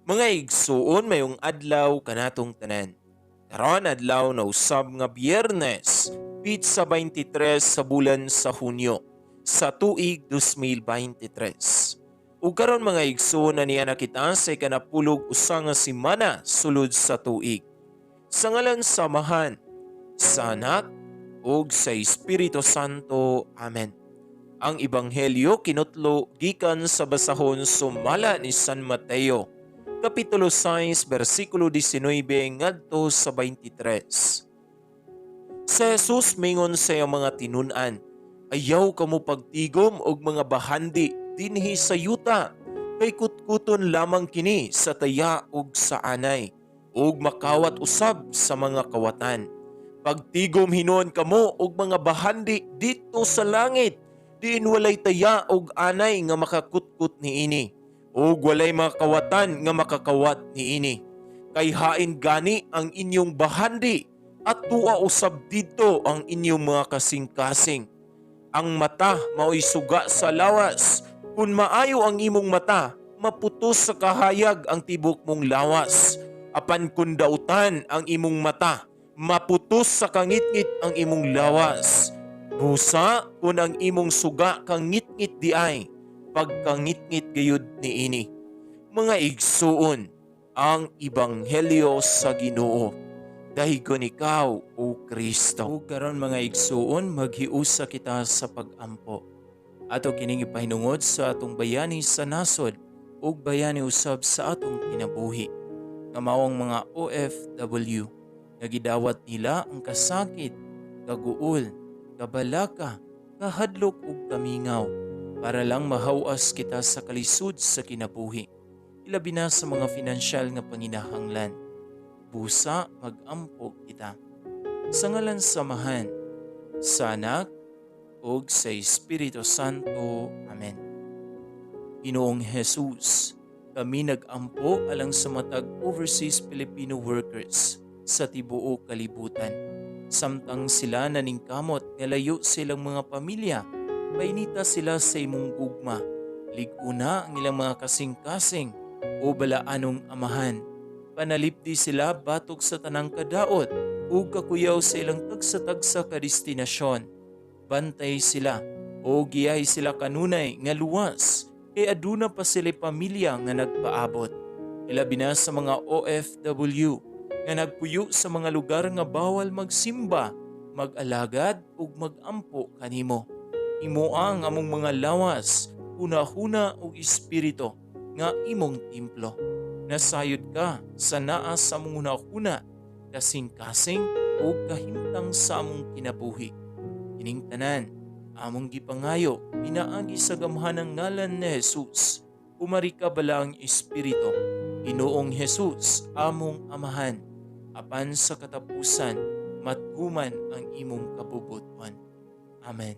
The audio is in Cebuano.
Mga igsuon, mayong adlaw kanatong tanan. Karon adlaw na usab nga Biyernes, pitsa 23 sa bulan sa Hunyo sa tuig 2023. Ug karon, mga igsuon, na niya na kita sa ikanapulog usa nga semana sulod sa tuig. Sa ngalan sa Amahan, sa Anak, ug sa Espiritu Santo. Amen. Ang Ebanghelyo kinutlo gikan sa basahon sumala ni San Mateo, Kapitulo 6, versikulo 19 ngadto sa 23. Si Jesus mingon sa iyang mga tinun-an, "Ayaw kamo pagtigom og mga bahandi dinhi sa yuta, kay kutkuton lamang kini sa taya ug sa anay, ug makawat usab sa mga kawatan. Pagtigom hinuon kamo og mga bahandi didto sa langit, diin walay taya ug anay nga makakutkot niini ug walay mga kawatan nga makakawat niini. Kay hain gani ang inyong bahandi at tuwa usab didto ang inyong mga kasing-kasing. Ang mata mao'y suga sa lawas. Kung maayo ang imong mata, maputos sa kahayag ang tibok mong lawas. Apan kung dautan ang imong mata, maputos sa kangitngit ang imong lawas. Busa kung ang imong suga kangitngit diay, pagkangitngit gayud niini." Mga igsuon, ang Ebanghelyo sa Ginoo. Daygon ikaw, O Kristo. Ug karon, mga igsuon, maghiusa kita sa pagampo. Ato kining ipahinungod sa atong bayani sa nasod ug bayani usab sa atong kinabuhi, nga mao ang mga OFW nga gidawat nila ang kasakit, kaguol, kabalaka, kahadlok ug kamingaw para lang mahawas kita sa kalisod sa kinabuhi, ilabi na sa mga finansyal nga panginahanglan. Busa magampo kita. Sa ngalan sa Amahan, sa Anak, ug sa Espiritu Santo. Amen. Ginoong Jesus, kami nagampo alang sa matag overseas Filipino workers sa tibuok kalibutan. Samtang sila naningkamot nga layo sa ilang mga pamilya, painita sila sa imong gugma. Lig-una ang ilang mga kasing-kasing o balaanong Amahan. Panalipdi sila batok sa tanang kadaot ug kakuyaw sa ilang tagsa-tagsa ka destinasyon. Bantay sila o giyahi sila kanunay nga luwas kay aduna pa sila pamilya nga nagpaabot. Ilabi na sa mga OFW nga nagpuyo sa mga lugar nga bawal magsimba, mag-alagad ug magampo kanimo. Imo ang among mga lawas, hunahuna ug espiritu nga imong templo. Nasayod ka sa naa sa among hunahuna, kasing-kasing ug kahimtang sa among kinabuhi. Kining tanan, among gipangayo, pinaagi sa gamhanang ngalan ni Jesus. Umari ka, Balaang Espiritu, Ginoong Jesus, among Amahan, apan sa katapusan, matuman ang imong kabubut-on. Amen.